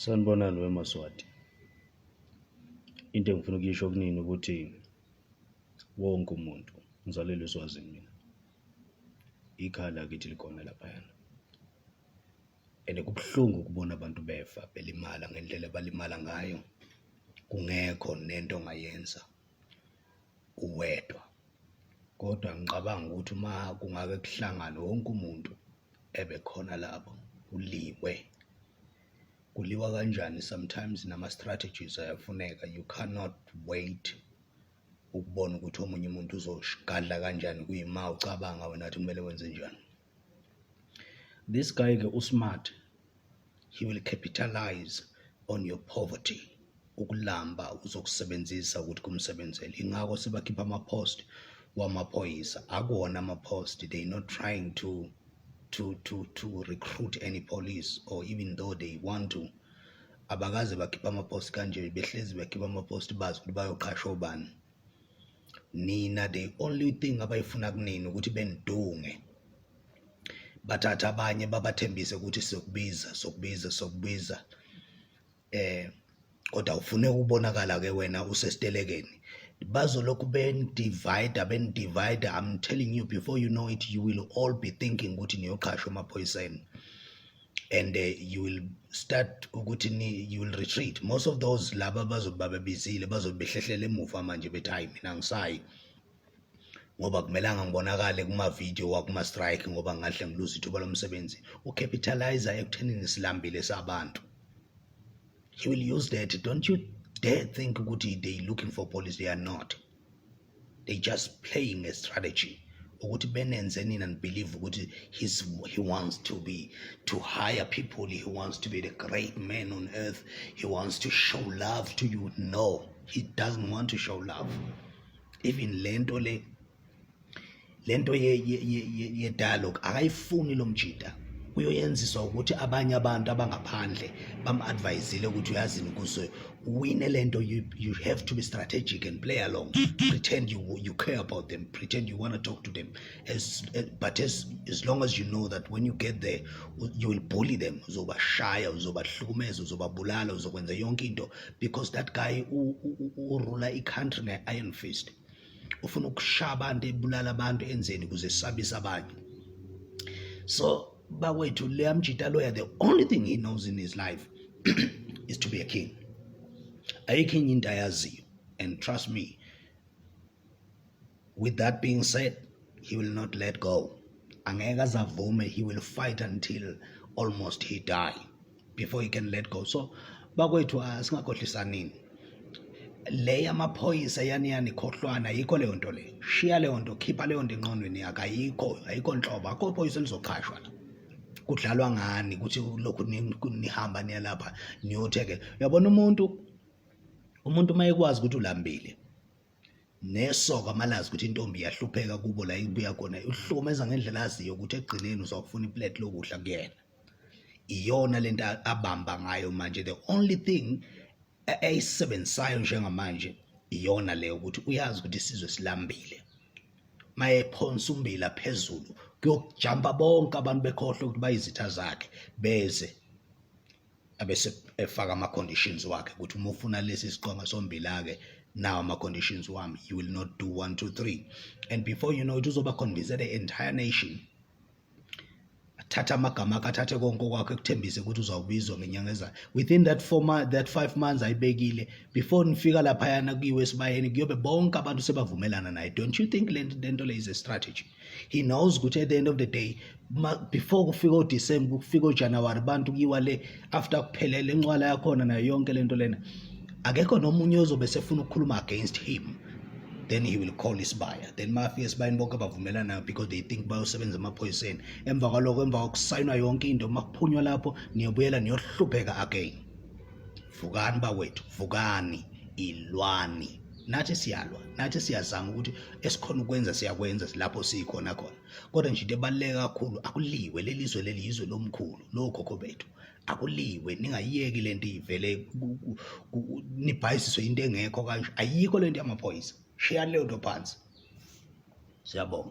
Sanibonani weMaSwati. Into engifuna ukuyisho kunini ukuthi wonke umuntu ngizalelwe eSwazini mina. Ikhaya lakithi likhona laphayana. And kubuhlungu ukubona abantu befa belimala ngendlela abalimala ngayo, kungekho nento ongayenza uwedwa. Kodwa ngicabanga ukuthi uma kungake kuhlangane wonke umuntu ebekhona lapho kuliwe. Kuliwa kanjani? Sometimes nama-strategies ayafuneka. You cannot wait ukubona ukuthi omunye umuntu uzogadla kanjani kuyima ucabanga wena ukuthi kumele wenze njani. This guy-ke u-smart, he will capitalize on your poverty. Ukulamba uzokusebenzisa ukuthi kumsebenzele. Ingakho sebakhipha ama-post wamaphoyisa. Akuwona ama-post, they not trying to recruit any police, or even though they want to. Abakaze bakhipha ama-post kanje, behlezi bekhipha ama-post bazi ukuthi bayoqasha obani. Nina, the only thing abayifuna kunina ukuthi benidunge, bathatha abanye babathembise ukuthi sizokubiza, sokubiza, sokubiza, kodwa ufune ukubonakala ke wena usesitelekeni. Bazolokhu beni-divide, beni-divide. I'm telling you, before you know it, you will all be thinking ukuthi niyoqhashwa emaphoyiseni and you will start ukuthi you will retreat. Most of those laba bazobe babebizile bazobe behlehlela emuva manje, bethi hayi, mina angisayi ngoba kumelanga ngibonakale kuma-video wakuma-strike ngoba ngahle ngiluze ithuba lomsebenzi. U-capitalize ekuthenini silambile sabantu. He will use that. Don't you dare think ukuthi they looking for police. They are not, they just playing a strategy ukuthi benenze nina and believe ukuthi he wants to hire people, he wants to be the great man on earth, he wants to show love to you. No, he doesn't want to show love. Even lento le, lento ye dialogue akayifuni lo mjida. Uyoyenziswa ukuthi abanye abantu abangaphandle bam-advisile ukuthi uyazini, ukuze uwine lento, you have to be strategic and play along, pretend you care about them, pretend you want to talk to them, but as long as you know that when you get there you will bully them, uzobashaya, uzobahlukumeza, uzobabulala, uzokwenza yonke into, because that guy u-rula i-country nge-iron fist. Ufuna ukushaya abantu, ebulala abantu, enzeni ukuze esabise abanye. So bakwethu, leya mjita loya, the only thing he knows in his life is to be a king. Ayikho enye into ayaziyo. And trust me, with that being said, he will not let go. Angeke azavume. He will fight until almost he die before he can let go. So bakwethu, asingakhohlisanini. Le yamaphoyisa yani yani khohlwana, ayikho leyo nto leyo. Shiya leyo nto, khipha leyo nto engqondweni yakho. Ayikho, ayikho nhlobo. Akho phoyisa elizoqhashwa la. Kudlalwa ngani ukuthi lokhu nihamba niya lapha niyotheke. Uyabona, umuntu uma ekwazi ukuthi ulambile nesoka, malazi ukuthi intombi iyahlupheka kubo la ibuya khona, uhlukumeza ngendlela aziyo ukuthi ekugcineni uzokufuna iplate lokudla kuyena. Iyona lento abamba ngayo manje. The only thing ayisebenzisayo njengamanje iyona leyo, ukuthi uyazi ukuthi isizwe silambile. Mayephonsa umbila phezulu, kuyojampa bonke abantu, bekhohlwe ukuthi bayizitha zakhe, beze abese efaka ama-conditions wakhe ukuthi uma ufuna lesi siqonga sombila-ke, now ama-conditions wami, you will not do 1 2 3, and before you know it uzoba convince the entire nation, athathe amagama akhe, athathe konke okwakhe, ekuthembise ukuthi uzawubizwa ngenyanga ezayo within that 4 months, that 5 months ayibekile. Before nifika laphayana kuyiwe esibayeni, kuyobe bonke abantu sebavumelana naye. Don't you think le nto le is a strategy? He knows ukuthi at the end of the day, before kufika uDecember, kufika uJanuary, bantu kuyiwa le after kuphelele incwala yakhona nayo yonke lento lena, akekho nomunye ozobe sefuna ukukhuluma against him. Then he will call isibaya. Then mafika esibayeni, bonke bavumelana nayo because they think bayosebenza emaphoyiseni. Emva kwaloko, emva kokusayinwa yonke into, makuphunywa lapho, niyobuyela niyohlupheka again. Vukani bakwethu, vukani, ilwani. Nathi siyalwa, nathi siyazama ukuthi esikhona ukwenza siyakwenza lapho sikhona khona, kodwa nje into ebaluleke kakhulu, akuliwe. Leli zwe leli yizwe lomkhulu lokhokho bethu. Akuliwe, ningayiyeki lento ivele nibhayisiswe into engekho kanje. Ayikho lento yamaphoyisa, shiyani leyo nto phansi. Siyabonga.